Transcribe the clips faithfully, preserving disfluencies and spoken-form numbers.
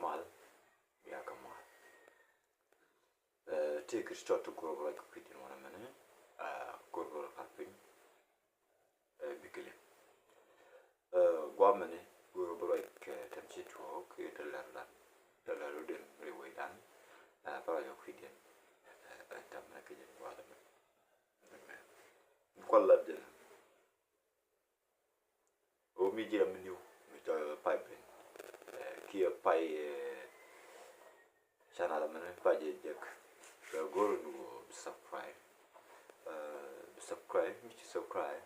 Mal, bia kɛ mal. Ɛ, tëë kɛ ti tɔt ti go̱r bä ruac kɛ kui̱diɛn wanɛ mɛnɛ, ɛ, go̱r bä ruac kɛ piny, ɛ, bikɛ liŋ. Ɛ, guamɛni go̱r bä ruac kɛ tɛm ci tuɔɔk kɛ ti lɛr dan, ti lɛr rɔ den rɛy wecdan, ɛ, bä ruac kɛ kui̱diɛn, ɛ, ɛ, tɛm mɛnɛ kɛ jɛn gua̱a̱th mɛ. Amen. Kual lat jɛn. Ɣöö mi ji̱ ram mi niw mi cɔl pay ben, ɛ, kiɛ pay, ɛ, channel mɛnɛ pay jɛ jek. Ɛ, go̱o̱r ni ɣöö bi subscribe. Ɛ, bi subscribe, mi ci subscribe,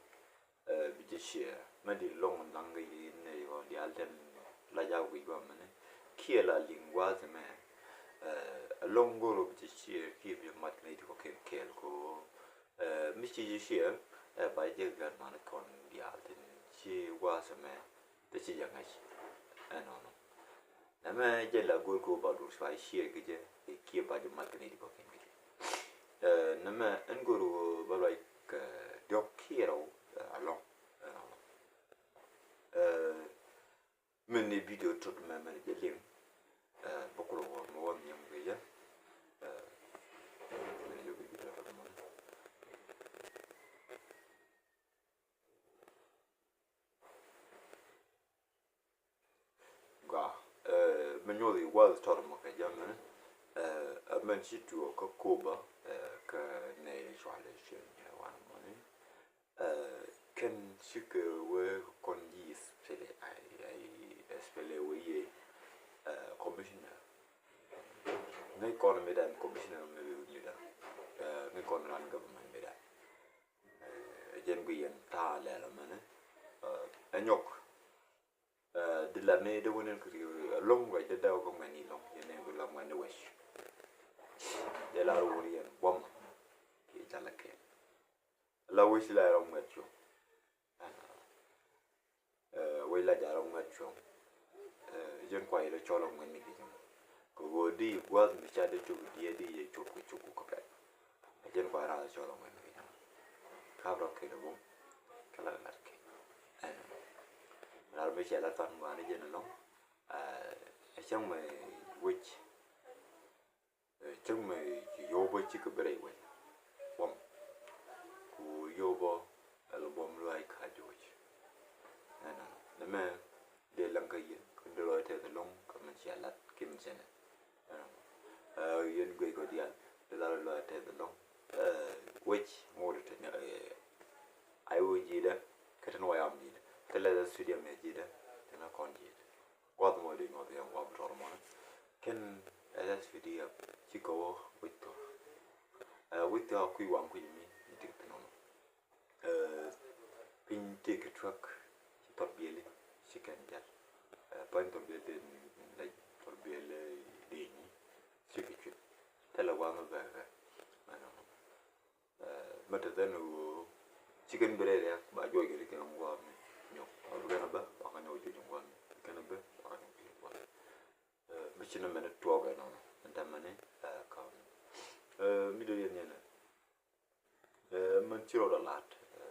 ɛ, bi jɛ share. Mɛ di lɔŋ naŋ kɛ yi nɛ yɔ diaal tɛn la jak wi̱c ba mɛnɛ. Kiɛ la liŋ gua̱a̱th mɛ, ɛ, lɔŋ go̱o̱r ɣöö bi jɛ share kiɛ bi jɛ mat kɛ nɛ ti kɔ kɛɛl kɛɛl kɛ ɣöö Ɛ, mi ci ji̱ ciɛ, ɛ, ba jɛ gat man kɔn diaal tin ci gua̱a̱th ɛmɛ, ti ci jɛ ŋa̱c. Ɛnɔnɔ. Nɛmɛ jɛ la go̱o̱r kɛ ɣöö ba dur cua ciɛ kɛ jɛ, ɛ, kiɛ ba jɛ mat kɛ nɛy ti kɔ̱kiɛn kɛ jɛ. Ɛ, nɛmɛ ɛn go̱o̱r ɣöö ba ruac kɛ diɔ̱k kiɛ rɛw, ɛ, alɔ̱ŋ. Ɛnɔnɔ. Ɛ, Mɛn ni video tot mɛ mɛn jɛ liŋ. Ɛ, bä kulɛ wä mɛ wä nhiam kɛ yɛ. Ɛ, mɛn jɛ video tot mɛ. Gua, ɛ, mɛ nyuɔth i̱ gua̱th tɔr mɔ kɛ jɛ mɛn. Ɛ, ɛ mɛn ci tuɔ kä Koba, ɛ, kä nɛy cualɛ ciɛ nyɛ wan mɔni. Ɛ, kɛn cikɛ wee kɔn ji̱ S P L A, I, I, S P L A wee yɛ, ɛ, commissioner. Ŋäc kɔn mi dan commissioner mi wee mi dan. Ɛ, ŋäc kɔn ran government mi dan. Ɛ, jɛn gui yɛn ta̱a̱ lɛl mɛnɛ. Ɛ, ɛ nyɔk. Ɛ, di la ni di wä ni kiri, ɛ, lo̱ŋ ruac di dɛw kä ŋuɛ̈ni lo̱ŋ, yɛn ni bi la ŋuɛ̈ni wec. Di la ri wä ni yɛn buɔm. Ki jal kɛ. La wec la rɔ ŋuɛ̈t cuɔ̱ŋ. Ɛ, wec la jal rɔ ŋuɛ̈t cuɔ̱ŋ. Ɛ, yɛn kua yɛ lɛ cɔl rɔ ŋuɛ̈ni ki jɛ mɔ. Kɛ ɣöö di gua̱th mi ca di cuk diɛ di yɛ cuk kɛ cuk kɛ pɛl. Ɛ jɛn kua rath cɔl ŋuɛn kɛ jɛn. Kap rɔ kɛl bum kɛ la lat kɛ. Ɛn lar mi cɛ la than ŋuan jɛn lɔŋ. Ɛ cäŋ mɛ wec. Ɛ cäŋ mɛ ci yobä cikɛ bi rɛy wec. Buɔm. Ku yobä ɛl buɔm luay ka joc. Ɛn nɛ mɛ Dee läŋ kä yɛ, kä dee lɔc tɛth ɛlɔ̱ŋ, kä min cia lat, kä min cia nɛ. Ɛ, yɛn guic kɔ diaal, dee lar lɔc tɛth ɛlɔ̱ŋ. Ɛ, wec, ŋot tɛ nɛ, ɛ, ay wec ji̱dɛ, kä tɛn wayam ji̱dɛ. Thilɛ dee studio mɛ ji̱dɛ, tɛn kɔn ji̱dɛ. Guath mɔ dee nyuɔth yɛn guath tɔr mɔnɛ. Kɛn, ɛ, dee studio, ci kɛ wä, wec thɔ. Ɛ, wec thɔ kui̱ waŋ kui̱ mi, ni tik thin ɔnɔ. Ɛ, piny tëëkɛ tuäk, ci thɔr biɛli, ci kɛn jal. Ɛ, pany thɔr biɛli dee, dee, thɔr biɛli dee nyi, ci kɛ cuit. Thilɛ waŋ bɛ kɛ. Ɛnɔ. Ɛ, mɛ te dhɛn ɣöö ci kɛn bi rɛy rɛk, ba juɔc kɛ ti kɛn ŋuam ni nyɔk. Ɔ bi kɛn bä, ba kɛn nyɔk juɔc ŋuam ni. Kɛn bä, ba kɛn nyɔk juɔc ŋuam ni. Ɛ, mi ci ni mɛn tuɔɔk ɛnɔnɔ. Ɛn tɛmɛni, ɛ, ka̱n. Ɛ, mi dee yɛn yɛn ɛ. Ɛ, mɛn ci rɔ dɔ lat, ɛ,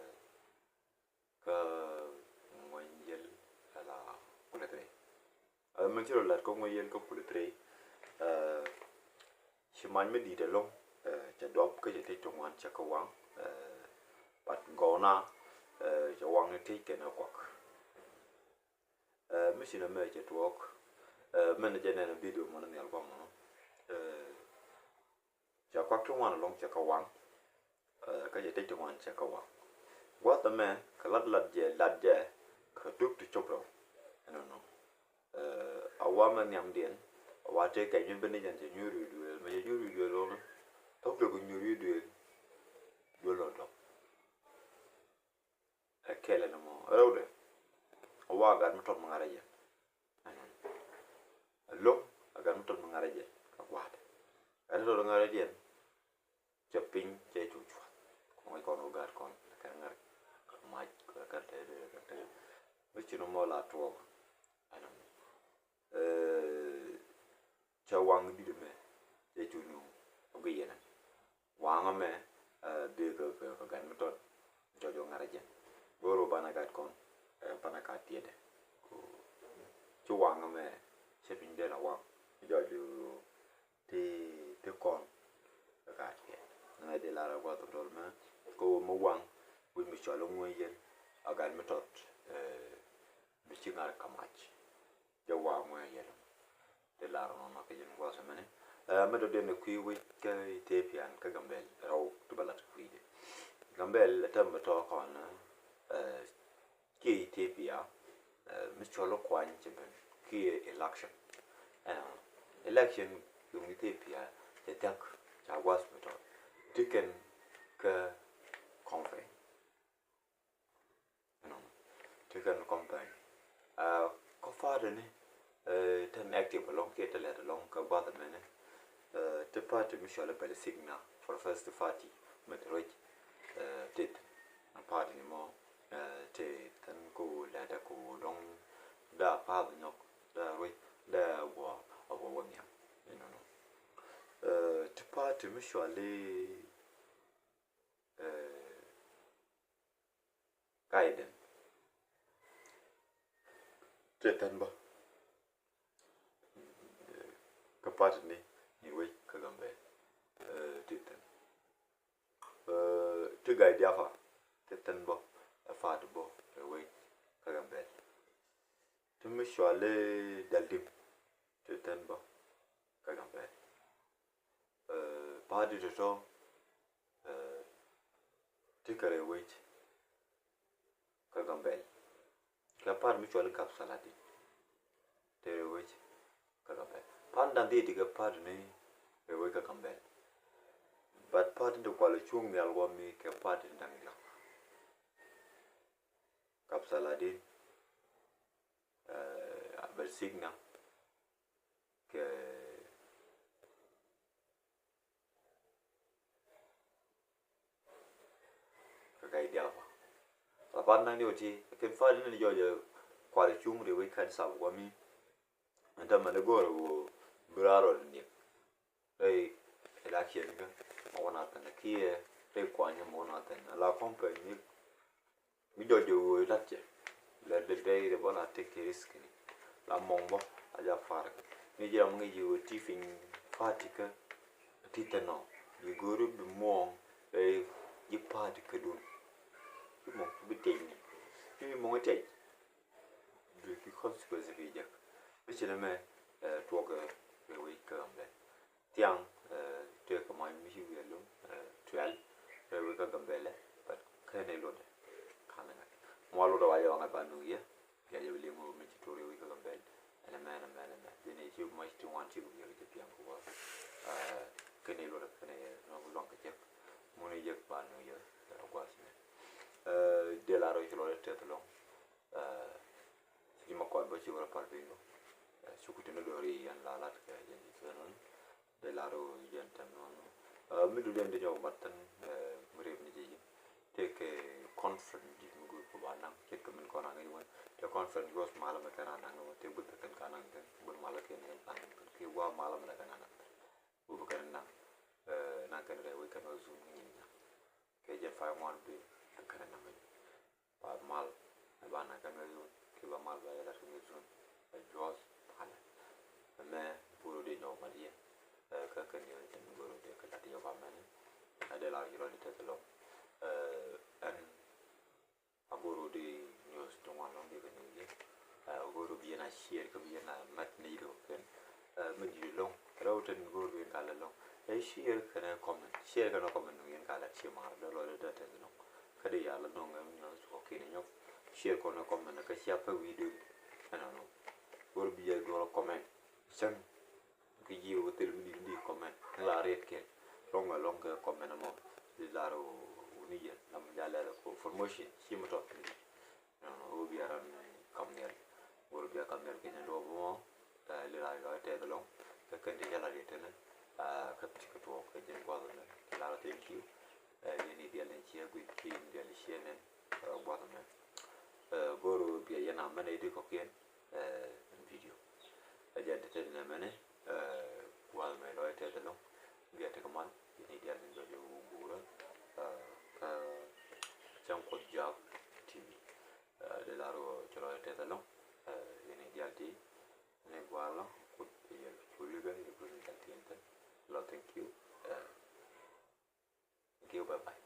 kä ŋuɛny yɛl ala kulɛ three. Ɛ, mɛn ci rɔ lat kä ŋuɛny yɛl kä kulɛ three. Ɛ, ci mac mi di̱i̱t ɛlɔ̱ŋ, ɛ, cɛ duɔp kä cɛ tec ti ŋuan cɛ kä waŋ. Ɛ, but gɔwna, ɛ, cɛ waŋ ni tec kɛn ɛ kuak. Ɛ, mi ci nɛ mɛ cɛ tuɔɔk. Ɛ, mɛn jɛ nɛn video mɔnɔ nhial guamɔnɔ. Ɛ, Cɛ kuak ti ŋuan ɛlɔ̱ŋ cɛ kɛ waŋ. Ɛ, kä cɛ tec ti ŋuan cɛ kɛ waŋ. Gua̱th ɛmɛ kɛ lat lat jɛ lat jɛ kɛ duk ti cop rɛw. Ɛnɔnɔ. Ɛ, a wa mɛ nhiamdiɛn a wa tëë kɛ nyuth ben ni jɛn cɛ nyuur wi̱i̱ duëël mɛ cɛ nyuur wi̱i̱ duëël ɣɔnɔ. Thok dee kɛ nyuur wi̱i̱ duëël. Duëël lɔ dɔk. Ɛ kɛl ɛn ɛmɔ rɛwdɛ. A wa gat mi tɔt mi ŋa̱r ɛ jɛn. Ɛlɔ̱ŋ a gat mi tɔt mi ŋa̱r ɛ jɛn kɛ gua̱a̱tɛ. Gat mi tɔt mi ŋa̱r ɛ jɛn. Cɛ piny cɛ cu cua̱th. Kɔn ŋäc kɔn wä gat kɔn kɛn ŋa̱r kɛ mac kɛ kɛn te dee kɛn te. Mi ci ni mɔ la tuɔɔk. Ɛn ɛmɔ. Ɛ, cɛ waŋ di̱t ɛmɛ cɛ cu nuŋ ɔ gɛ yɛn ɛn. Waŋ ɛmɛ, ɛ, bee kɛ, kɛ, kɛ gat mi tɔt. Jɔjɔ ŋa̱r ɛ jɛn. Go̱o̱r ɣöö banɛ gat kɔn, ɛ, banɛ ka tiɛtdɛ. Ci waŋ ɛmɛ cɛ piny dee la waŋ. jɔc ti ti kɔn. Ɛ gaat kɛ nɛ di lar ɛ guath tɔl mɛ kä wä mi waŋ wi̱c mi cɔl iŋuɛ yɛn a gat mi tɔt. Ɛ mi ci ŋa̱r kamac jɛ wa ŋuɛ yɛn. Di lar nɔnɔ kɛ jɛn guath mɛni. Ɛ mi dɔ̱diɛn ɛ kui̱ wec kä Ethiopia kä Gambɛl rɛw ti bɛ lat kui̱dɛ. Gambɛl ɛ tɛm mi tɔ̱ kɔn ɛ kiɛ Ethiopia, ɛ mi cɔl i̱ kuany ci ben kiɛ election. Ɛnɔ election duŋ Ethiopia cɛ thia̱k ca gua̱th mi tɔt ti kɛn kä conference. Ɛnɔ ti kɛn conference. Ɛ kä party ni ɛ tɛm active alɔŋ kiɛ tɛ lɛt alɔŋ kä gua̱th mɛnɛ. Ɛ ti party mi cɔl i̱ Bɛl Signa for first party mi ti ruec. Ɛ tit a party ni mɔ ɛ ti than ko lɛt a ko dɔŋ da path nyɔk da ruec da wɔ a wɔ wɔ nhiam. Ɛnɔ nɔ ɛ ti party mi cɔl i̱ ɛ guidance. Ti than bä kä party ni ni wec kä Gambɛl. Ɛ ti than ɛ ti gai diafa ti than bä ɛ party bä ɛ wec kä Gambɛl. Ti mi cɔl i̱ Dal Dim ti than bä kä Gambɛl. Ɛ party tɔtɔ ɛ ti kɛ rɛy wec kä Gambɛl. Kɛ party mi cɔl i̱ Gap Saladin ti rɛy wec kä Gambɛl. Party da̱ŋ dhieec ti kɛ party ni rɛy wec kä Gambɛl. But party ti kual cuŋ nhial wä mi kɛ party ni da̱ŋ diɔk. Gap Saladin, ɛ Bɛl Signa kɛ kɛ gai diafa. La party naŋ ni wä ti kɛn party ni jɔjɛ kual cuŋ rɛy wec kä Addis Ababa mi. Ɛn tämɛ ni go̱o̱r wä bi raar rɔ ni niɛk. Rɛy election kä mɔ wä na thin kiɛ rɛy kuany mɔ wä na thin la company ni. Mi jɔc jɛ ɣöö lat jɛ lɛ dee dee dee bä la take risk ni la mɔŋ bä a ja park. Mi ji̱ ram ŋäc jɛ ɣöö ti piny party kä ti thin nɔ bi go̱o̱ri bi muɔ̱ɔ̱ŋ rɛy ji̱ party kä dun. Bi mɔŋ bi tɛc ni bi mɔŋ tɛc. Duki consequence bi jek. Bi ci nɛ mɛ tuɔk rɛy wec kä Gambɛl. Thiaŋ tëë kɛ mac mi ci wiɛl lum tuɛl rɛy wec kä Gambɛl ɛ. But kɛn ɛ lotdɛ ka̱n ɛ ŋa̱c mɔ a lotdɛ wa jɛ wa ŋa̱c ba nuŋ yɛ. Bia jɛ bi liŋ wä mi ci tuɔk rɛy wec kä Gambɛl. Ɛn ɛmɛ ɛn ɛmɛ ɛn ɛmɛ jɛn ɛ ci mac ti ŋuan ci bi wiɛl jɛ piaŋ kɛ wä. Kɛn ɛ lotdɛ kɛn ɛ nɔ bi luaŋ kɛ jek. Mun ɛ jek ba nuŋ yɛ gua̱th mɛ. Dee la rɔ ci lotdɛ tɛth lɔŋ. Ci ma kɔt bä ci wä rɔ pal piny bä. Ci ku tin dɔri yɛn la lat kɛ jɛn ci kɛ nɔn. Dee la rɔ yɛn tɛm nɔn. Mi du den di nyɔk mat tɛn mi rep ni jɛ yɛn. Tëë kɛ conference di mi gu ku ba naŋ cit kɛ min kɔn a ŋäc wä. Tëë conference di wä mal mɛ kɛn a naŋ wä tëë buth kɛn ka naŋ kɛn buth mal kɛn kɛn ka naŋ kɛn ki wä mal mɛ kɛn a naŋ kɛn. Buth kɛn naŋ. Naŋ kɛn rɛ wä kɛn wä zum ni nyin nyaŋ. Kɛ jɛn fay ŋuan bi kɛn naŋ kɛn. Ba mal ɛ ba na kɛ mɛ zun ki ba mal ba yɛ lat kɛ mɛ zun ɛ juɔth palɛ. Ɛ mɛ buro di nyɔk ma diɛ ɛ kä kɛ ni ɛ buro di kɛ lat yɛ ba mɛni. Ɛ de la yɔrɔ di tɛth lɔ ɛ ɛn a buro di nyuɔth ti ŋuan lɔŋ di kɛ ni yɛ ɛ buro bi yɛn a share kɛ bi yɛn a mɛt ni di kɛ kɛn. Ɛ mi di̱i̱t ɛlɔ̱ŋ kɛ rɛw tɛn go̱o̱r bi yɛn ka lɛ lɔ̱ŋ. Ɛ share kɛnɛ comment, share kɛnɛ comment nɔ yɛn ka lɛ ti mar dee lɔ dee tɛth ɛlɔ̱ŋ. Kä dee ya lɛ dɔ̱ŋ ɛm nyɔk kɔ kɛnɛ nyɔk. Share kɔnɛ comment kä cia pek video. Ɛnɔ nɔ go̱o̱r bi yɛ duɔl comment cäŋ. Kä ji̱ wä thil mi di̱i̱t di̱i̱t comment ni la riet kɛ lɔ̱ŋ ɛlɔ̱ŋ kɛ comment ɛmɔ. Di lar wuni yɛn lam ja lɛl kɔ promotion ci mi tɔt. Ɛnɔ wä bia ran kam nhial. Wä bia kam nhial kɛ nyɛ duɔp mɔ. Ɛ li ran yɔ tɛth lɔŋ kɛ kɛn ti jala di tɛnɛ. Ɛ kä ti kɛ tuɔk kɛ jɛn guath mɛ ti lar thank you. Ɛ yɛn i dial in cia guic ki in dial in cia nɛn. Ɛ guath mɛ ɛ go̱r wä bia yɛn a mɛn ɛ di kɔkiɛn. Ɛ video ɛ jɛn ti tɛn nɛ mɛnɛ. Ɛ guath mɛ lɔ tɛth lɔŋ. Bia ti kɛ man yɛn i dial in jɔjɔ wä gurä. Ɛ kä cɛŋ kuɔth jak T V. Ɛ dee lar wä cɛ lɔ tɛth ɛlɔ̱ŋ. Ɛ yɛn i̱ dial ti ni gua̱a̱lɔ kut yɛ kuli Bye bye.